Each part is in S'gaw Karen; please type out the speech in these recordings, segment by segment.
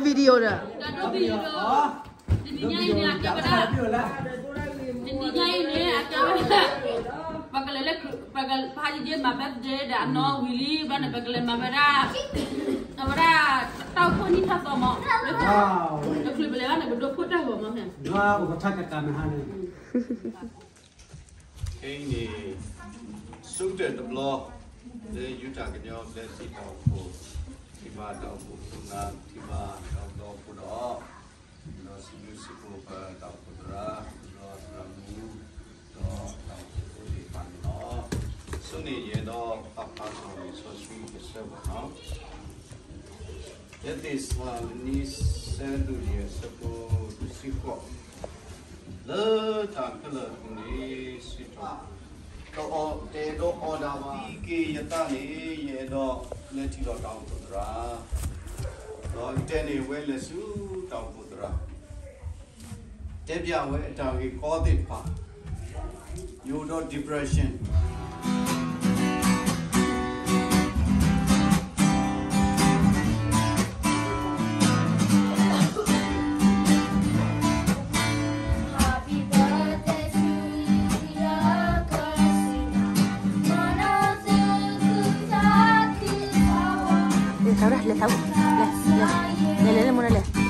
video ဒီး တနံၤညါအံၤန့ၣ် အကဲဝဲဒၣ် တနံၤညါအံၤန့ၣ် အကဲဝဲဒၣ် ပှၤကလဲၤလၢ ပှၤက ဖါယံၤယ့မၤ birthday ဒီးအနီၢ်ဝံၤလံ ဘျီန့ၣ် ပကလဲၤမၤဝဲဒၣ် အဝဲဒၣ် တၢ်အိၣ်ဖှိၣ်နံၣ်ထီၣ်သီမး လၢ လၢချုးပလဲၤဘၣ်န့ၣ် ပဒိဖှိၣ်တၢ်ဂီၤမးန့ၣ် ခဲအံၤန့ၣ် ဆိကတၢၢ်တဘျီ လၢယူဒၤကညီဘျၢထံတၢ်အိၣ်ဖှိၣ် ထံၣ်ဘၣ်တၢ်အိၣ်ဖှိၣ်ခိၣ်နၢ် ထံၣ်ဘၣ်တၢ်အိၣ်ဖှိၣ်ဒီး ဒီးစံးဘျုးစံးဖှိၣ်ပတၢ်အိၣ်ဖှိၣ်သရၣ် ဒီးသရၣ်မုၣ် ဒီးတၢ်အိၣ်ဖှိၣ်ဖိသ့ၣ်တဖၣ်န့ၣ်လီၤ. အဆိန့ၣ်ယအဲၣ်ဒိးပာ်ဖျါထီၣ်လံာ်စီဆှံတဆၢဘၣ်နီၤ ယဲၢ်သ့းစၤလနံ ဆၢဒိၣ်ယဲၢ် ဆၢဖိတဆံဃိး လၢတၢ်ခဲလၢာ်အပူၤန့ၣ် စံးထီၣ် တအဲၣ်ဒိးအီၣ်ဒၣ်ဘၣ် သံက့ၤယသးန့ၣ် ယအဲၣ်ဒိးလဲၤထံၣ်လိာ်တၢ်အိၣ်ဖှိၣ်သရၣ် ဒီးတဲန့ၢ်ဝဲလဲၤဆူတၢ်အိၣ်ဖှိၣ်သရၣ် တဲပျးဝဲအတၢ်ဂ့ၢ်ကီသ့ၣ်တဖၣ် ယအိၣ်ဒီး depression လဲၤသးလဲၤသး လဲၤလဲၤလဲၤမိၢ်လဲၤ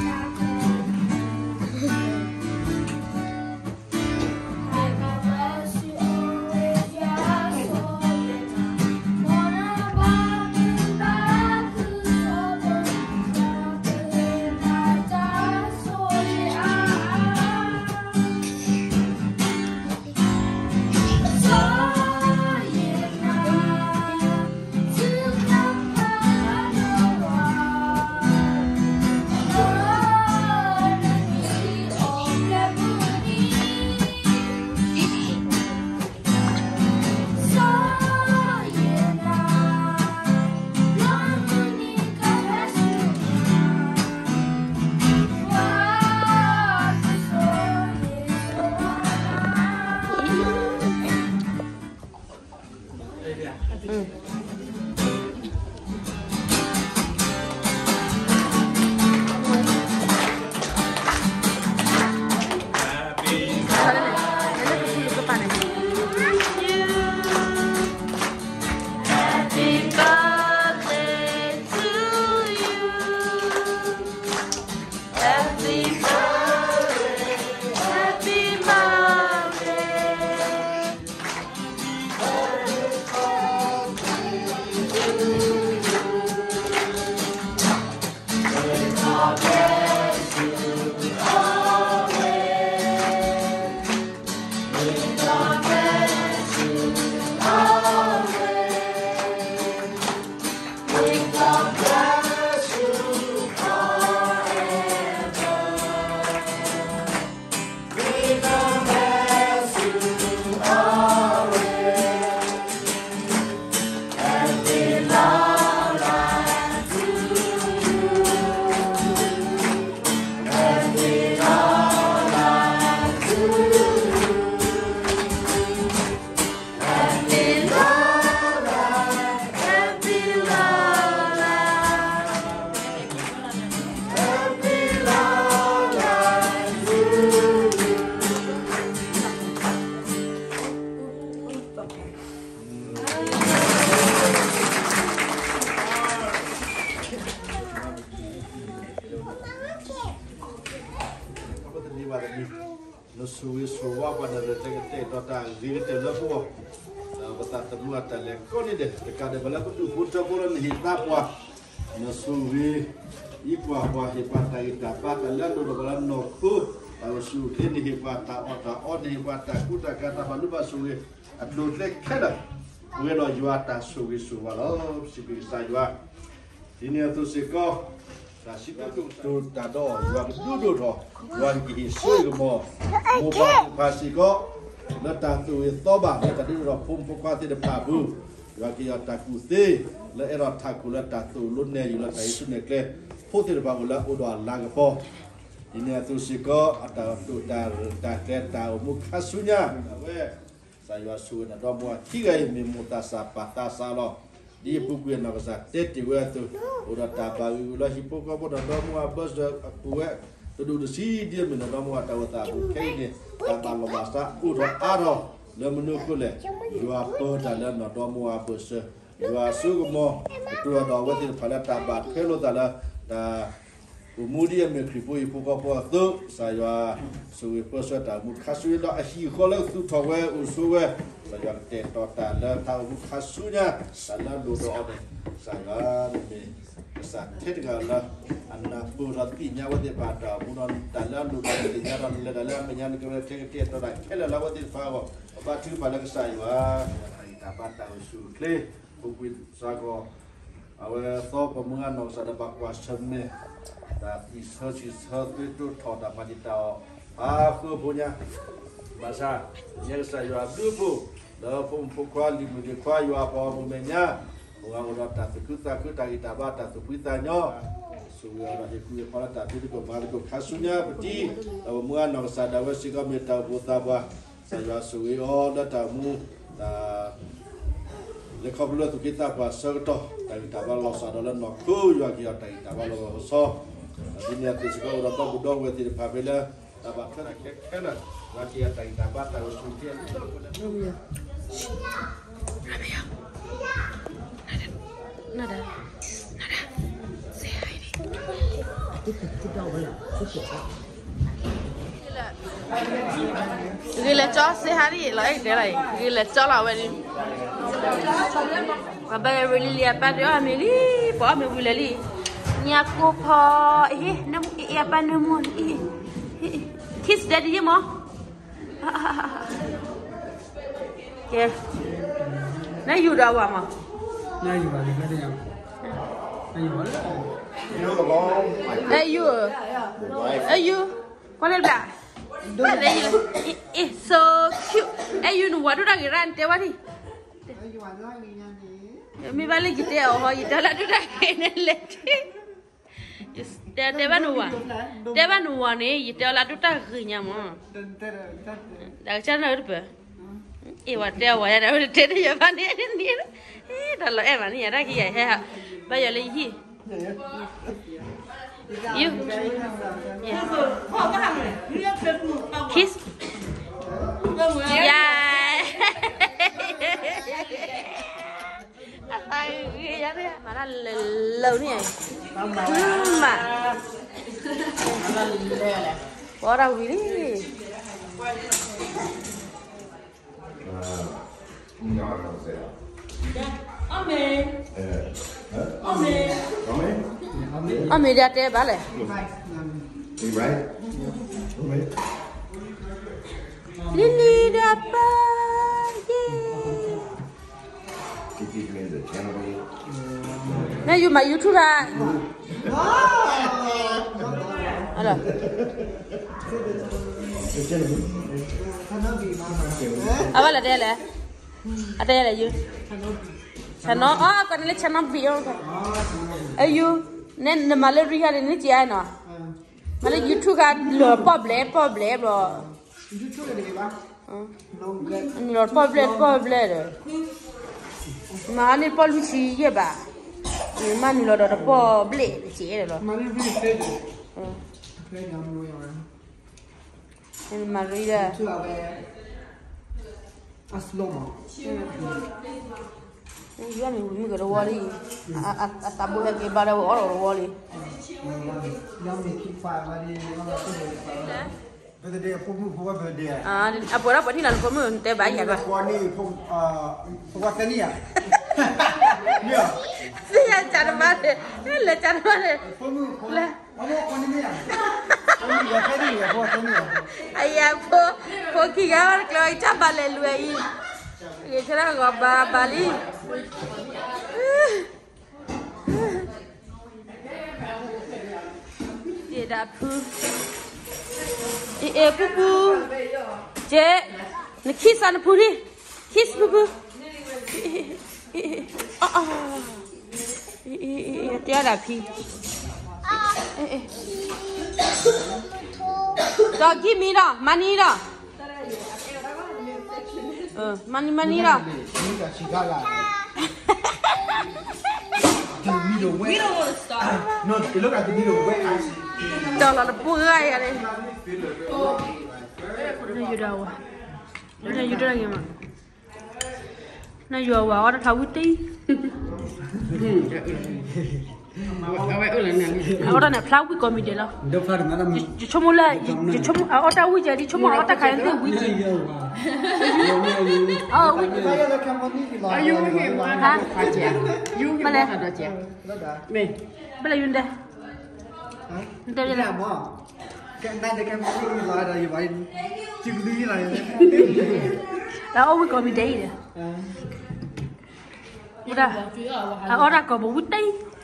နဆိၣ်ဂ့ၤဆိၣ်ဝါပှၤ နရဲၣ်ကျဲၤကတဲာ်ကတီၤတၢ်ဂ့ၤကတၢၢ်လၢပဂီၢ်, ဒီးပသးသမူအတၢ်လဲၤကိးန့ၣ်ဒဲး တကးဒံးဘၣ်လၢပဒူၣ်ဖိထၢဖိလၢနဟ့ၣ်သါပှၤ, နဆိၣ်ဂ့ၤ အံၤပှၤ ပှၤဟ့ၣ်ပှၤတၢ်ဂံၢ်တၢ်ဘါ တၢ်လၢအဒိၣ်ထီၣ်ပှၤလၢနီၢ်ခိ, တၢ်အိၣ်ဆူၣ်အိၣ်ချ့ နဟ့ၣ်ပှၤတၢ်အီၣ်တၢ်အီ နဟ့ၣ်ပှၤတၢ်ကူတၢ်ကၤ တၢ်ဘၣ်လိဘၣ်ဆိၣ်ဂ့ၤ အဒိၣ်ကျဲခဲလၢာ်, ပဝဲဒီးယွၤတၢ်ဆိၣ်ဂ့ၤဆိၣ်ဝါလီၤ. စံးဘျုးကစၢ်ယွၤ ဒ်န့ၣ်အသိးစ့ၢ်ကီး တၢ်စံးဘျုးကတိၤတၢ်ဒီး ယွၤကဒုးဒိၣ်ထီၣ် ယွၤကဟ့ၣ်ဆၢကမီၤ မိၢ်ပၢ်သ့ၣ်တဖၣ်စ့ၢ်ကီး လၢတၢ်သူၣ်ဂ့ၤသီဘၣ် လၢတၢ်ဒုးဒိၣ်ထီၣ်ဖိမုၣ်ဖိခွါသ့ၣ်တဖၣ်အပူၤ, ယွၤက့ၤအီၤတၢ်ကူၣ်သ့ လၢအဲၣ်ဒိးထးခိၣ်လၢတၢ်သိၣ်လိနဲၣ်ယုာ်လၢတၢ်ဟံးစုနဲၣ်ကျဲ ဖိသ့ၣ်တဖၣ်အိၣ်လၢအအိၣ်ဒီးအလၤကပီၤ, ဒ်န့ၣ်အသိးစ့ၢ်ကီး အတၢ်တိာ်တၢ်ရဲၣ်တၢ်ကျဲၤ တၢ်အိၣ်မူခါဆူညါ အဝဲ ကစၢ်ယွၤဆိၣ်ဂ့ၤနၤဒီးမိၢ်အခံဂၤအံၤ မ့ၢ်မိၢ်သးစၢ်ပၢ်သးစၢ်လီၤ. ယပူၤကွံာ်အနီၢ်ကစၢ်တဲတ့ၢ်ဝဲအသိး, အိၣ်ဒီးတၢ်ဘၣ်ဂံၢ်ဂုာ်လၢဟံၣ်ဖိဃီဖိ နီၢ်ဒီမါဝၤအဘၢၣ်စၢၤအပူၤဝဲ, တဒူၣ်တဆံဒ်အမ့ၢ်နီၢ်ဒီမါဝၤတၢ်အိၣ်သးအပူၤခဲအံၤန့ၣ်, တၢ်ဘၣ်လီၢ်ဘၣ်စးအိၣ်ထီၣ်အါထီၣ်လၢမနုၤအဃိလဲၣ်, ယွၤပၢတၢ်လၢနီၢ်ဒီမါဝၤအဘၢၣ်စၢၤ, ယွၤအစိကမီၤ, ကတိၤဒီးအဝဲသ့ၣ်တဖၣ်လၢတၢ်ဘၣ်ထွဲလိာ်သးလၢ တၢ် အိၣ်မူဒ်အမ့ၢ်ခရံာ်ဖိဟံၣ်ဖိဃီဖိအသိး, ကစၢ်ယွၤဆိၣ်ဂ့ၤပၢဆှၢတၢ်အိၣ်မူခါဆူညါဒီးအဟံၣ်အဃီလၢကသူၣ်ထီၣ်ဝဲအိၣ်ဆိးဝဲ, ကစၢ်ယွၤကတဲာ်ကတီၤတၢ်လၢတၢ်အိၣ်မူခါဆူညါ, တၢ်လၢအလိၣ်ဒီးအီၤန့ၣ်, ကစၢ်ယွၤန့ၣ်မ့ၢ် ကစၢ်ထဲတဂၤလၢ အနၢ်ပၢၢ်ဒီးသ့ၣ်ညါဝဲသ့ၣ်တဖၣ်တၢ်အိၣ်မူဒီး တၢ်လၢအလိၣ်ဒီးသ့ၣ်ညါဒီး နလဲၤတၢ်လၢအမဲာ်ညါ နကရဲၣ်ကျဲၤကတဲာ်ကတီၤတၢ်ခဲလၢာ်လၢအဝဲသ့ၣ်တဖၣ်အဂီၢ်, ပဘါထုကဖၣ်လၢကစၢ်ယွၤ တၢ်ဂံၢ်တၢ်ဘါတၢ်အိၣ်ဆူၣ်အိၣ်ချ့ ပူၤကွံာ်စ့ၢ်ကီး အဝဲသီပမုၢ်ဂၤနီၢ်ကစၢ်ဒီးဘၣ်ကွၢ်ဆၢၣ်မဲာ် တၢ်သံၣ်ဆၢဆံၣ်ဆၢ သုးတိၢ်ထီၣ်တၢ်မၤတံာ်တာ်အီၤ ဖးဃၢဖိညါ, ဘၣ်ဆၣ် ယဲကစၢ်ယွၤအဘျုးအဖှိၣ် လၢဖိမုၣ်ဖိခွါလံၤမုၣ်လံၤခွါ ယွၤအပှၤဂီၢ်မုၢ်မဲာ်ညါ, ပှၤအိၣ်ဒီးတၢ်သူၣ်ခုသးခု တၢ်ဂံၢ်တၢ်ဘါ တၢ်သူၣ်ဖှံသးညီ, ဆိၣ်ဂ့ၤအီၤဒီးဟ့ၣ်ကူၣ်ဟ့ၣ်ဖးလၢတၢ်ဖံးသကိးမၤသကိးခါဆူညါပတံၤ, ဒီးပမုၢ်ဂၤနီၢ်ကစၢ်ဒၣ်ဝဲစ့ၢ်ကီး မ့ၢ်တၢ်အိၣ်ဖှိၣ်သးပှၢ် ကစၢ်ယွၤဆိၣ်ဂ့ၤအီၤလၢတၢ်အိၣ်မူ တၢ် လဲၤခီဖျိလၢသူၣ်က့သးပှၢ်အဆၢကတီၢ် တၢ်ဂံၢ်တၢ်ဘါလီၤစၢ်ဒီးလၢနီၢ်ခိ ယွၤကဟ့ၣ်အီၤတၢ်ဂံၢ်တၢ်ဘါလီၤဂာ်လီၤဆှီ, ဒ်န့ၣ်အသိးစ့ၢ်ကီး အိၣ်ဒီးဒီပုၢ်ဒီဝဲၢ်သ့ၣ်တဖၣ်ဖဲလၢ တၢ်ဘၣ်ထွဲတၢ်ခဲခဲလၢာ် ယွၤကဟ့ၣ်အီၤတၢ်ဂံၢ်တၢ်ဘါတၢ်အိၣ်ဆူၣ်အိၣ်ချ့ နဒါ နဒါ say hi န့ၣ် ဂ့ၤလၢကၠီ say hi န့ၣ် လီၤအဲၣ်ကတဲလီၤအံၤ ဂ့ၤလၢကၠီလီၤဝဲန့ၣ်, ပဘၣ်ရ့လံလံအပၢ်ဒုးအီၣ်မ့ၤလံ, ပအီၣ်မ့ၤဝံၤလၢာ်လံ, ညါကိၢ်ဖီ, အ့ၣ် အပၢ်နၢမူ, kiss daddy ယမီၤ ကဲ, နယူၤဒီးဝၤမး, နယူၤဘၣ်, နယူၤ, အဲယူၤ, အဲယူၤ, ကွၢ်လၢဘျါ, it's so cute, အဲယူၤနဝၤဒိၣ်တၢ်ဂ့ၤရၣ် နတဲဝဲဒၣ်, မ့ၢ်ဘၣ်လၢယတဲအီၤဟီ ယတဲလၢဒိၣ်တၢ်ဂ့ၤန့ၣ်လဲၣ်, တဲဘၣ်နဝၤ, တဲဘၣ်နဝၤန့ၣ် ယတဲအီၤလၢဒိၣ်တၢ်ဂ့ၤညါမး, ဒီးကစၢ်နၢ်တပၢၢ်, အ့ၣ်ဝၤတဲအီၤဝၤယါဒီး တဲတယဲၢ်ဘၣ်န့ၣ်န့ၣ်, တၢ်လီၤအဲၣ်မးန့ၣ် ယၤတၢ်ခံယၤဟဲ, ဘၣ်ယၤလၢယဟံၣ်, you, kiss, yeah. အသးဂ့ၤယၤန့ၣ် မၤတၢ်လၢာ်လၢာ်န့ၣ်, မၤ, ပှၤတၢ်ဝံၤလံ, အီၣ်မ့ၤဒၣ်တဲဘၣ်လဲၣ်, လံလံဒီးပၢ်ယ့ၣ် နယူၤမၤ YouTube တၢ်, အဘၣ်လဲၣ်တဲလဲၣ်, အတဲလဲၣ်ယူၤ, channel, အကန့ၣ်လၢ channel ဘံၣ်, အယူၤ, နမၤလၢ ရံဟါန့ၣ် နစံးအါနီၤ, မၤလၢ YouTube ခါ လီၤပီၣ်ဘျဲၣ်ပီၣ်ဘျဲၣ်ဘျီ နုာ်လီၤတပီၢ်ဘျဲၣ်တပီၢ်ဘျဲၣ်ဒီး, မၤန့ၢ်တပီၢ်လွံၢ်ဆံယဲၢ်ဘး, မၤနုာ်လီၤဒီးတပီၢ်ဘျဲၣ်တကဲဒီးလီၤ, မၤရံဒၣ်, ယွၤမ့ၢ်ဝံၤမုၢ်ကဒီးဝီလံ, အသးဘိဟဲက့ၤဘါဒီးဝဲအီၣ်လီၤဒီးဝီလံ အပှဲၤဒီး ပှၤထံၣ်နၤလၢဖိမုၣ် နတဲဘၣ်ယၤဘၣ်, သ့ၣ်ညါတမါန့ၣ်, လဲၤတမါန့ၣ်, လဲၤ, အယၤဖိ, ဖိခံဂၤတကျဲ ကစၢ်ဘၣ်လဲၤလွဲၢ်အံၤ, ဂ့ၤဆၢထၢၣ်ဂီၤဘၣ်ဘၣ်လံ ယဒၣ်ဖု, အ့ၣ် အ့ၣ် ပူပူ, ကဲ, န kiss နဖုဒံး, kiss ပူပူ, အီၣ်အီၣ်, တဲဒၣ်ဖံ, ဒီး give me ဒီး money ဒီး, money money ဒီး Middle wet. We don't want to stop. No, it look like the middle wet, actually. ဒီးလီၤတပူၤဂၤယၤန့ၣ် နယူၤဒၣ်ဝဲ နယူၤဒၣ်ဂ့ၤမး နယူၤဝဲအီၣ်တၢ်ဖျါဝံၣ်တံၢ် အဝဲအၢၣ်လီၤန့ၣ် အီၣ်တၢ်န့ၣ်ဖျါဝံၣ်ကိးမံၤဒဲးလီၤ ယဆိကမိၣ်လၢ ယဆိကမိၣ်အအီၣ်တၢ်ဝံၣ်ကဲ ယဆိကမိၣ်အအီၣ်တၢ်ခါန့ၣ်သ့ၣ်ဝံၣ်ကဲ အဝံၣ် မ့ၢ်လဲၣ် ဘၣ်လဲၣ်ယုၢ်တဲ နတဲလဲၣ် အအီၣ်ဝံၣ်ကိးမံၤဒဲးအံၤဒီး ဝဲဒၣ် အအီၣ်တၢ်ကိးပဝံၣ်တံၢ် နအီၣ်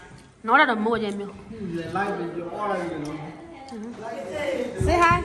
တၢ်ဒီးမိၢ်ကဲမ့ၢ် Say hi.